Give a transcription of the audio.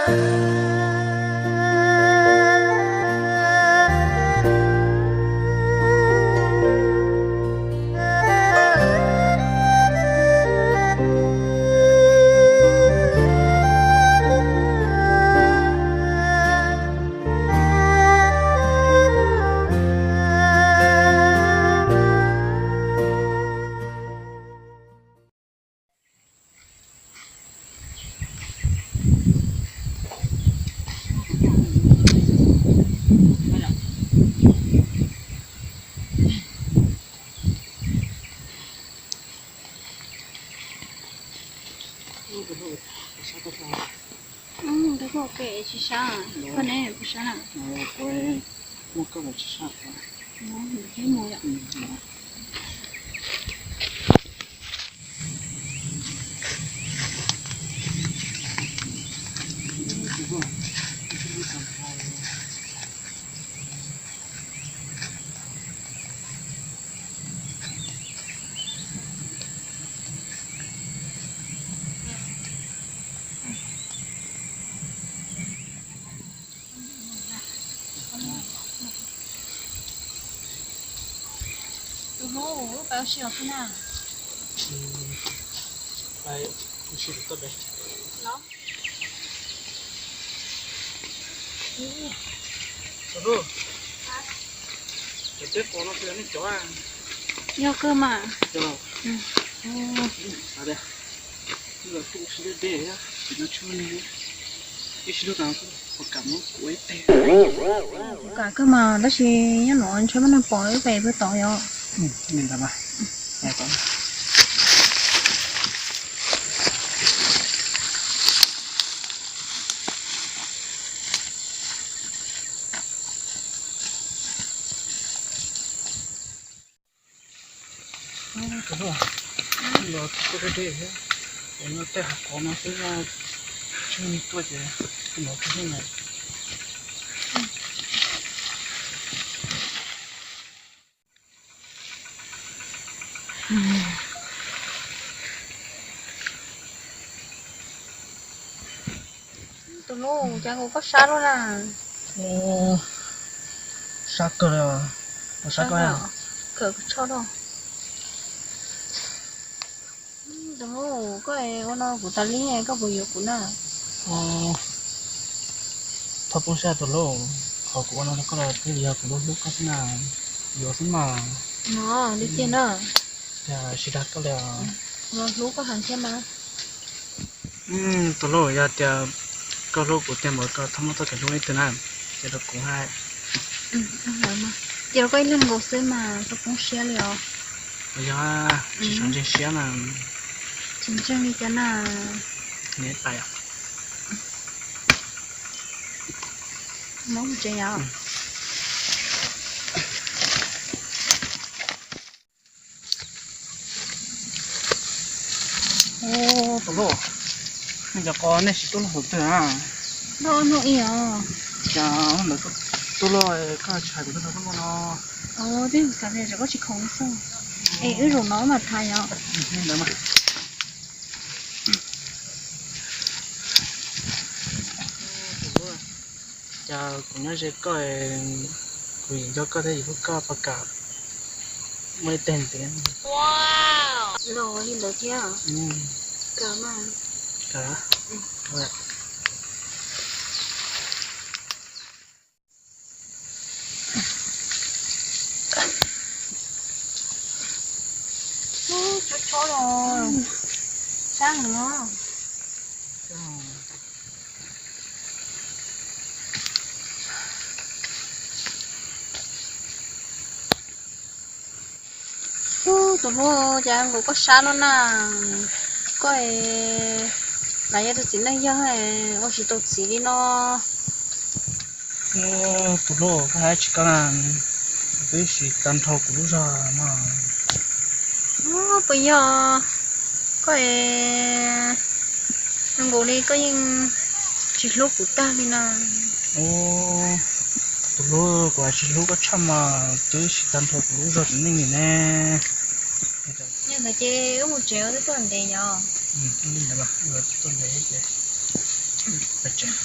Koj muaj kev tsis sab, koj ne kuv sab na. Muaj koj los tsis sab. Tus hlub, wb pais ua si los twg na? Pais ua si rau toj dej. Los. Tus hlub, cov teb qos no puas yog nej cov? Yog kawg mas. Yog. Los kuj ua si deb deb, tsis no tshua li, ib si lub tas kuv kam muab kuv ib teg. Kuv kam kawg mas tab sis nyob no ntshe muaj neeg pom wb pem pw tod yom. Tus hlub, los kuj deb deb thiab, es no tej hav qhov no xwb, tsheej tuaj ces kuv los kuj xwb na. Tus hlub, cas nkaus koj sab luaj na? Sab kawg li os. Sab kawg, kawm koj tshoj los. Tus hlub, koj ua no kuv tas li, koj puas yuav kuv na? Thov poob siab tus hlub, qhov kuv ua no rau koj los twb yog kuv lub hlub koj xwb na, yuav xwb mas. No, li tiag na. Yog sib dag koj li os. Hlub koj heev thiab mas. Tus hlub, yog tias koj hlub kuv tiag npaum koj thov muab txoj kev hlub ib tug na, ces rau kuv hais. Ces rau koj ib leeg nkaus xwb mas koj poob siab li os. Yog, tsis tshua ntseeg siab na. Tsis ntseeg li cas na. Neb pais os. Muab tsev yom. Tus hlub, nej cov qos nej siv tuaj loj hauv twg na? Loj ib os. Cas lawv tuaj loj koj tsis hais kuv tuaj no? Twb xav tias koj tsis khoom xwb. Es wb zaum no mas thaiv yom. Cas kuv nyob ze koj, kuv yim nco koj thiab yim hlub koj pab kam muaj ib teg ntxiv. Los li ntawd thiab. Kawm mas. Kawm. Chob chob los sab heev no. Tus hlub, cas nkaus koj sab no na, koj mas yog tus txiv neej yog ua tsis tau txiv li no. Tus hlub, koj hais tsis koj na, twb siv tag nrho kuv lub zog no. Puas yog koj es nkaus li koj yeej tsis hlub kuv tag li na? Tus hlub, kuv tsis hlub koj tshaj mas twb siv tag nrho kuv lub zog txiv neej li ne. Yog ntawd ces wb mus tsev wb tuaj ntev yom. Tuaj ntev ces Pais tsev.